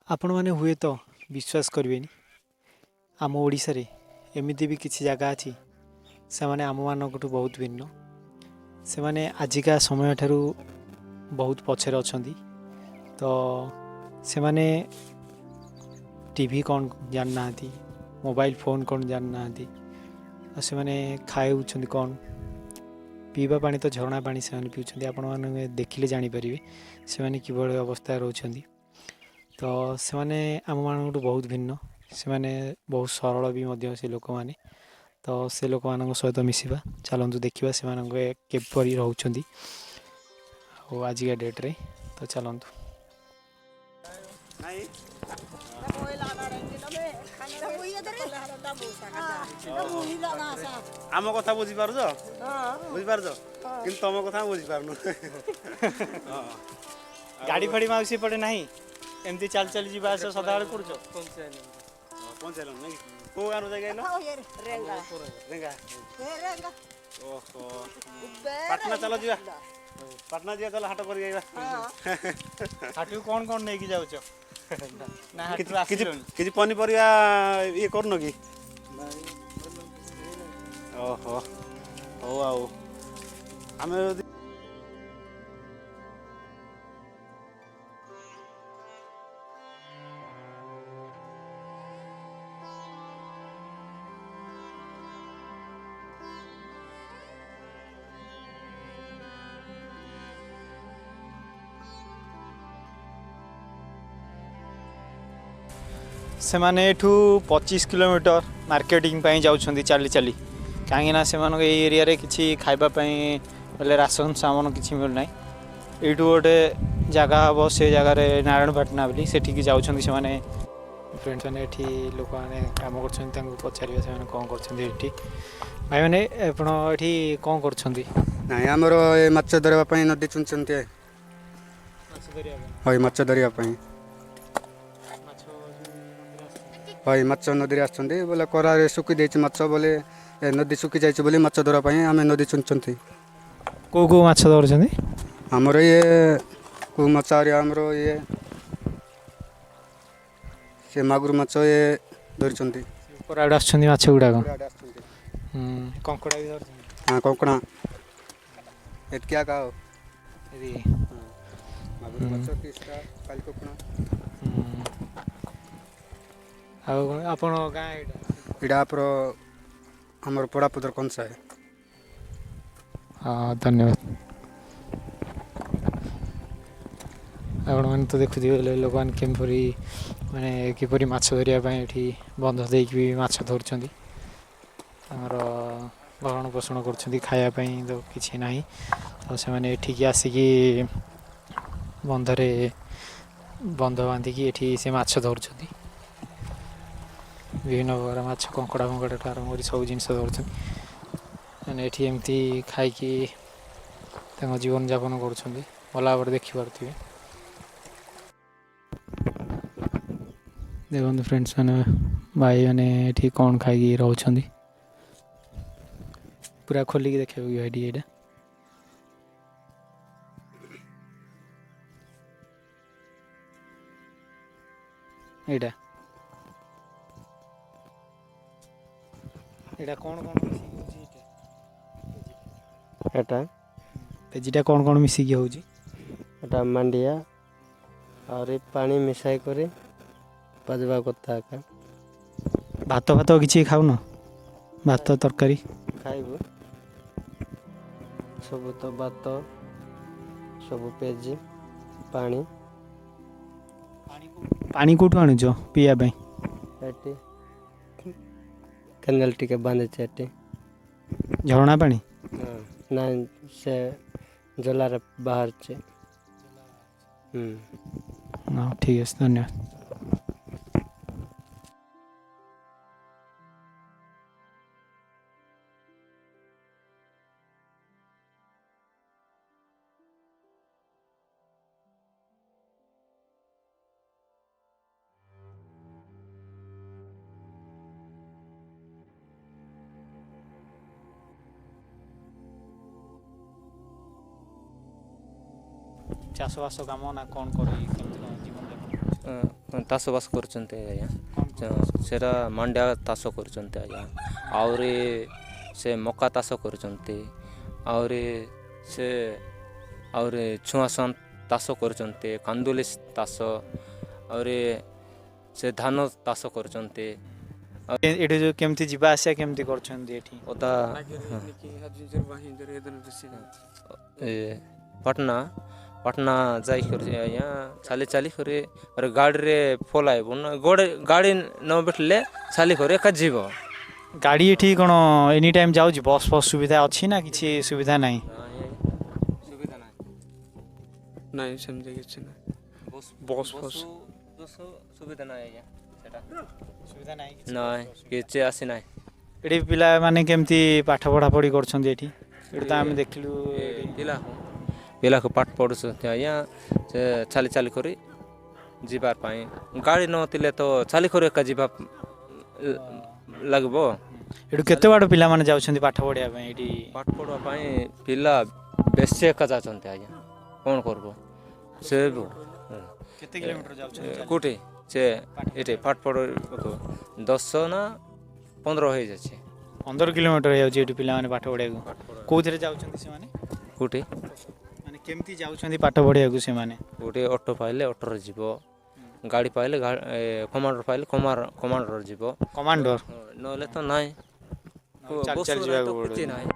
ଆପଣମାନେ ହୁଏତ ବିଶ୍ୱାସ କରିବେନି, ଆମ ଓଡ଼ିଶାରେ ଏମିତି ବି କିଛି ଜାଗା ଅଛି, ସେମାନେ ଆମମାନଙ୍କଠୁ ବହୁତ ଭିନ୍ନ। ସେମାନେ ଆଜିକା ସମୟଠାରୁ ବହୁତ ପଛରେ ଅଛନ୍ତି। ତ ସେମାନେ ଟିଭି କ'ଣ ଜାଣିନାହାନ୍ତି, ମୋବାଇଲ ଫୋନ୍ କ'ଣ ଜାଣିନାହାନ୍ତି। ଆଉ ସେମାନେ ଖାଉଛନ୍ତି କ'ଣ? ପିଇବା ପାଣି ତ ଝରଣା ପାଣି ସେମାନେ ପିଉଛନ୍ତି। ଆପଣମାନେ ଦେଖିଲେ ଜାଣିପାରିବେ ସେମାନେ କିଭଳି ଅବସ୍ଥାରେ ରହୁଛନ୍ତି। ତ ସେମାନେ ଆମମାନଙ୍କଠୁ ବହୁତ ଭିନ୍ନ। ସେମାନେ ବହୁତ ସରଳ ବି ମଧ୍ୟ ସେ ଲୋକମାନେ। ତ ସେ ଲୋକମାନଙ୍କ ସହିତ ମିଶିବା, ଚାଲନ୍ତୁ ଦେଖିବା ସେମାନଙ୍କ କିପରି ରହୁଛନ୍ତି ଆଉ ଆଜିକା ଡେଟ୍ରେ। ତ ଚାଲନ୍ତୁ। ଆମ କଥା ବୁଝିପାରୁଛ? ବୁଝିପାରୁଛ, କିନ୍ତୁ ତମ କଥା ବୁଝିପାରୁନୁ। ଗାଡ଼ି ଫାଡ଼ି ମାଉସୀ ଏପଟେ ନାହିଁ, ଏମିତି ଚାଲି ଚାଲି ଯିବା ଆସିବା ସଦାବେଳେ କରୁଛ? ପହଞ୍ଚାଇଲ ନାଇଁ? କୋଉ ଗାଁରୁ ଯାଇକି ଆଇଲ? ରେଙ୍ଗା। ଓହୋ, ପାଟନା। ଚାଲ ଯିବା, ପାଟନା ଯିବା, ଚାଲ ହାଟ କରିକି ଆଇବା। ହାଟକୁ କ'ଣ କ'ଣ ନେଇକି ଯାଉଛ ନା ହାଟରୁ କିଛି ଆସିଲଣି? କିଛି ପନିପରିବା ଇଏ କରୁନ କି? ଓହୋ, ହଉ। ଆଉ ଆମେ ଯଦି ସେମାନେ ଏଠୁ 25 କିଲୋମିଟର ମାର୍କେଟିଂ ପାଇଁ ଯାଉଛନ୍ତି ଚାଲି ଚାଲି, କାହିଁକିନା ସେମାନଙ୍କ ଏଇ ଏରିଆରେ କିଛି ଖାଇବା ପାଇଁ ବୋଲେ ରାସନ ସାମାନ କିଛି ମିଳୁନାହିଁ। ଏଇଠୁ ଗୋଟେ ଜାଗା ହେବ, ସେ ଜାଗାରେ ନାରାୟଣପାଟଣା ବୋଲି, ସେଠିକି ଯାଉଛନ୍ତି ସେମାନେ। ଫ୍ରେଣ୍ଡସ୍ ମାନେ, ଏଠି ଲୋକମାନେ କାମ କରୁଛନ୍ତି, ତାଙ୍କୁ ପଚାରିବା ସେମାନେ କ'ଣ କରୁଛନ୍ତି ଏଠି। ଭାଇମାନେ, ଆପଣ ଏଠି କ'ଣ କରୁଛନ୍ତି? ନାଇଁ, ଆମର ଏ ମାଛ ଧରିବା ପାଇଁ ନଦୀ ଚୁଞ୍ଚନ୍ତି। ମାଛ ଧରିବା ପାଇଁ? ହଇ, ମାଛ ଧରିବା ପାଇଁ। ମାଛ? ହଇ, ମାଛ ନଦୀରେ ଆସୁଛନ୍ତି ବୋଲେ ଖରାରେ ଶୁଖି ଦେଇଛି ମାଛ ବୋଲେ, ଏ ନଦୀ ଶୁଖି ଯାଇଛି ବୋଲି ମାଛ ଧରିବା ପାଇଁ ଆମେ ନଦୀ ଚୁଞ୍ଚନ୍ତି। କେଉଁ କେଉଁ ମାଛ ଧରୁଛନ୍ତି? ଆମର ଇଏ କେଉଁ ମାଛ, ଆହୁରି ଆମର ଇଏ ସେ ମାଗୁର ମାଛ ଇଏ ଧରିଛନ୍ତି। ଉପର ଆଡ଼ୁ ଆସୁଛନ୍ତି ମାଛ ଗୁଡ଼ାକ? ଆସୁଛନ୍ତି। କଙ୍କଡ଼ା ବି ଧରୁଛନ୍ତି? ହଁ, କଙ୍କଡ଼ା ଏତିକି ଏକା। ଆଉ ଏତିକି? ମାଗୁର ମାଛ କିସ୍ଟା କାଲି କଙ୍କଡ଼ା। ଆଉ ଆପଣ ଗାଁ ଏଇଟା? ଏଇଟା ଆମର ପୋଡ଼ାପଦର କଂସାଏ। ହଁ, ଧନ୍ୟବାଦ। ଆପଣମାନେ ତ ଦେଖୁଥିବେ ଲୋକମାନେ କିପରି, ମାନେ କିପରି ମାଛ ଧରିବା ପାଇଁ ଏଠି ବନ୍ଧ ଦେଇକି ବି ମାଛ ଧରୁଛନ୍ତି, ତାଙ୍କର ଭରଣ ପୋଷଣ କରୁଛନ୍ତି। ଖାଇବା ପାଇଁ ତ କିଛି ନାହିଁ, ତ ସେମାନେ ଏଠିକି ଆସିକି ବନ୍ଧରେ ବନ୍ଧ ବାନ୍ଧିକି ଏଠି ସେ ମାଛ ଧରୁଛନ୍ତି। ବିଭିନ୍ନ ପ୍ରକାର ମାଛ, କଙ୍କଡ଼ା ଫଙ୍କଡ଼ାଠୁ ଆରମ୍ଭ କରି ସବୁ ଜିନିଷ ଧରୁଛନ୍ତି। ମାନେ ଏଠି ଏମିତି ଖାଇକି ତାଙ୍କ ଜୀବନଯାପନ କରୁଛନ୍ତି। ଭଲ ଭାବରେ ଦେଖିପାରୁଥିବେ। ଦେଖନ୍ତୁ ଫ୍ରେଣ୍ଡସ୍ ମାନେ, ଭାଇମାନେ ଏଠି କ'ଣ ଖାଇକି ରହୁଛନ୍ତି। ପୁରା ଖୋଲିକି ଦେଖିବାକୁ କି ଭାଇ ଟିକେ ଏଇଟା? ଏଇଟା ଏଇଟା କ'ଣ କ'ଣ ମିଶିକି ହେଉଛି ଏଇଟା? ଏଟା? ଭେଜିଟା କ'ଣ କ'ଣ ମିଶିକି ହେଉଛି? ଏଟା ମାଣ୍ଡିଆ ଆହୁରି ପାଣି ମିଶାଇ କରି ପାଜବା କଥା ଏକା। ଭାତ ଫାତ କିଛି ଖାଉନ? ଭାତ ତରକାରୀ? ଖାଇବୁ ସବୁ ତ, ଭାତ ସବୁ, ପେଜି ପାଣି। ପାଣି କେଉଁଠୁ ଆଣୁଛ ପିଇବା ପାଇଁ? ଏଠି କେନାଲ ଟିକେ ବାନ୍ଧିଛି ଏଠି। ଝରଣା ପାଣି? ହଁ, ନାଇଁ, ସେ ଜଲାରେ ବାହାରୁଛି। ହୁଁ। ହଁ, ଠିକ୍ ଅଛି, ଧନ୍ୟବାଦ। ଚାଷବାସ କାମ ନା କ'ଣ କରି, କେମିତି କ'ଣ ଜୀବନ ଯାପନ? ହଁ, ଚାଷବାସ କରୁଛନ୍ତି ଆଜ୍ଞା। ସେଟା ମାଣ୍ଡିଆ ଚାଷ କରୁଛନ୍ତି ଆଜ୍ଞା, ଆହୁରି ସେ ମକା ଚାଷ କରୁଛନ୍ତି, ଆହୁରି ସେ ଆହୁରି ଛୁଆଁ ଚାଷ କରୁଛନ୍ତି, କାନ୍ଦୁଲି ଚାଷ, ଆହୁରି ସେ ଧାନ ଚାଷ କରୁଛନ୍ତି। ଏଠି ଯେଉଁ କେମିତି ଯିବା ଆସିବା କେମିତି କରୁଛନ୍ତି ଏଠି? ଅଦା ଏ ପାଟନା ପାଟନା ଯାଇକରି ଆଜ୍ଞା ଚାଲି ଚାଲି କରି ଗାଡ଼ିରେ ପଲାଇବୁ ନା, ଗୋଡ଼େ ଗାଡ଼ି ନ ଭେଟିଲେ ଚାଲି କରି ଏକା ଯିବ। ଗାଡ଼ି ଏଠି କ'ଣ ଏନି ଟାଇମ୍ ଯାଉଛି? ବସ୍ ଫସ୍ ସୁବିଧା ଅଛି ନା କିଛି ସୁବିଧା ନାହିଁ? ସୁବିଧା ନାହିଁ। ନାଇଁ, ସେମିତି କିଛି ନାହିଁ। ବସ୍ ବସ୍ ଫସ୍ ସୁବିଧା ନାହିଁ ଆଜ୍ଞା ସେଟା। ସୁବିଧା ନାହିଁ? ନାଇଁ, କିଛି ଆସିନାହିଁ। ଏଠି ପିଲାମାନେ କେମିତି ପାଠ ପଢ଼ାପଢ଼ି କରୁଛନ୍ତି ଏଠି? ଏଠି ତ ଆମେ ଦେଖିଲୁ ପିଲାକୁ ପିଲାକୁ ପାଠ ପଢ଼ୁଛନ୍ତି ଆଜ୍ଞା, ସେ ଚାଲି ଚାଲି କରି ଯିବା ପାଇଁ ଗାଡ଼ି ନଥିଲେ ତ ଚାଲି କରି ଏକା ଯିବା ଲାଗିବ। ଏଠୁ କେତେ ବାଟ ପିଲାମାନେ ଯାଉଛନ୍ତି ପାଠ ପଢ଼ିବା ପାଇଁ ଏଠି? ପାଠ ପଢ଼ିବା ପାଇଁ ପିଲା ବେଶୀ ଏକା ଯାଉଛନ୍ତି ଆଜ୍ଞା, କ'ଣ କରିବ ସେ? କେତେ କିଲୋମିଟର ଯାଉଛନ୍ତି? କେଉଁଠି ସେ ଏଠି ପାଠ ପଢ଼ିବାକୁ 10 ନା 15 ହେଇଯାଉଛି। 15 କିଲୋମିଟର ହେଇଯାଉଛି ଏଠି ପିଲାମାନେ ପାଠ ପଢ଼ିବାକୁ। କେଉଁଥିରେ ଯାଉଛନ୍ତି ସେମାନେ? କେଉଁଠି? ମାନେ କେମିତି ଯାଉଛନ୍ତି ପାଠ ପଢ଼ିବାକୁ ସେମାନେ? କେଉଁଠି ଅଟୋ ପାଇଲେ ଅଟୋରେ ଯିବ, ଗାଡ଼ି ପାଇଲେ କମାଣ୍ଡର ପାଇଲେ କମାଣ୍ଡର ଯିବ। କମାଣ୍ଡର। ନହେଲେ ତ ନାହିଁ। ଚାଲି ଚାଲି ଯିବାକୁ କିଛି ନାହିଁ,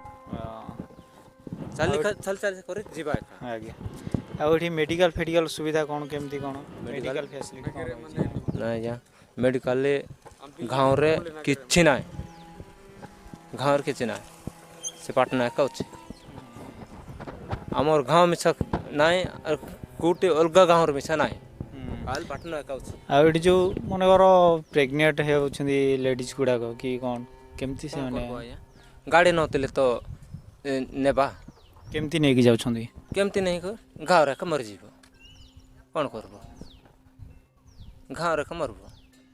ଚାଲି ଚାଲି ଚାଲି କରି ଯିବା। ଆଜ୍ଞା, ଆଉ ଏଠି ମେଡ଼ିକାଲ ଫେଡ଼ିକାଲ ସୁବିଧା କ'ଣ କେମିତି, କ'ଣ ମେଡ଼ିକାଲ ଫ୍ୟାସିଲିଟି? ନାଇଁ ଆଜ୍ଞା, ମେଡ଼ିକାଲରେ ଗାଁରେ କିଛି ନାହିଁ, ଗାଁରେ କିଛି ନାହିଁ, ସେ ପାଟନା ଏକା ଅଛି। ଆମର ଗାଁ ମିଶା ନାହିଁ, ଆଉ କେଉଁଠି ଅଲଗା ଗାଁର ମିଶା ନାହିଁ, ପାଟନା ଏକା ଅଛି। ଆଉ ଏଠି ଯେଉଁ ମନେକର ପ୍ରେଗନେଣ୍ଟ ହେଉଛନ୍ତି ଲେଡ଼ିଜ୍ ଗୁଡ଼ାକ କି କ'ଣ, କେମିତି ସେମାନେ? ଗାଡ଼ି ନଥିଲେ ତ ନେବା କେମିତି ନେଇକି ଯାଉଛନ୍ତି? କେମିତି ନେଇକି ଗାଁରେ ଏକା ମରିଯିବ, କ'ଣ କରିବ? ଗାଁରେ ଏକା ମରିବ।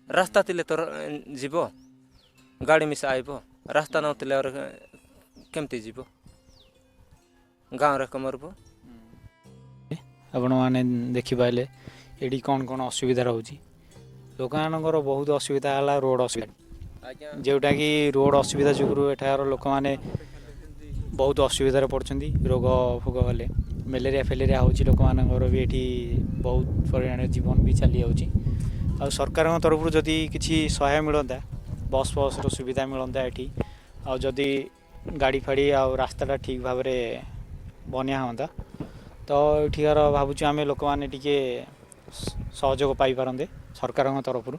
ରାସ୍ତା ଥିଲେ ତ ଯିବ, ଗାଡ଼ି ମିଶା ଆଇବ। ରାସ୍ତା ନଥିଲେ ଆର କେମିତି ଯିବ? ଗାଁରେ ଏକା ମରିବ। ଆପଣମାନେ ଦେଖିପାରିଲେ ଏଠି କ'ଣ କ'ଣ ଅସୁବିଧା ରହୁଛି ଲୋକମାନଙ୍କର। ବହୁତ ଅସୁବିଧା ହେଲା ରୋଡ଼ ଅସୁବିଧା, ଯେଉଁଟାକି ରୋଡ଼ ଅସୁବିଧା ଯୋଗୁଁ ଏଠାକାର ଲୋକମାନେ ବହୁତ ଅସୁବିଧାରେ ପଡ଼ୁଛନ୍ତି। ରୋଗ ଫୋଗ ହେଲେ ମ୍ୟାଲେରିଆ ଫେଲେରିଆ ହେଉଛି ଲୋକମାନଙ୍କର ବି, ଏଠି ବହୁତ ପରିମାଣରେ ଜୀବନ ବି ଚାଲିଯାଉଛି। ଆଉ ସରକାରଙ୍କ ତରଫରୁ ଯଦି କିଛି ସହାୟ ମିଳନ୍ତା, ବସ୍ ଫସ୍ର ସୁବିଧା ମିଳନ୍ତା ଏଠି, ଆଉ ଯଦି ଗାଡ଼ି ଫାଡ଼ି ଆଉ ରାସ୍ତାଟା ଠିକ୍ ଭାବରେ ବନିଆ ହୁଅନ୍ତା, ତ ଏଠିକାର ଭାବୁଛୁ ଆମେ ଲୋକମାନେ ଟିକେ ସହଯୋଗ ପାଇପାରନ୍ତେ ସରକାରଙ୍କ ତରଫରୁ।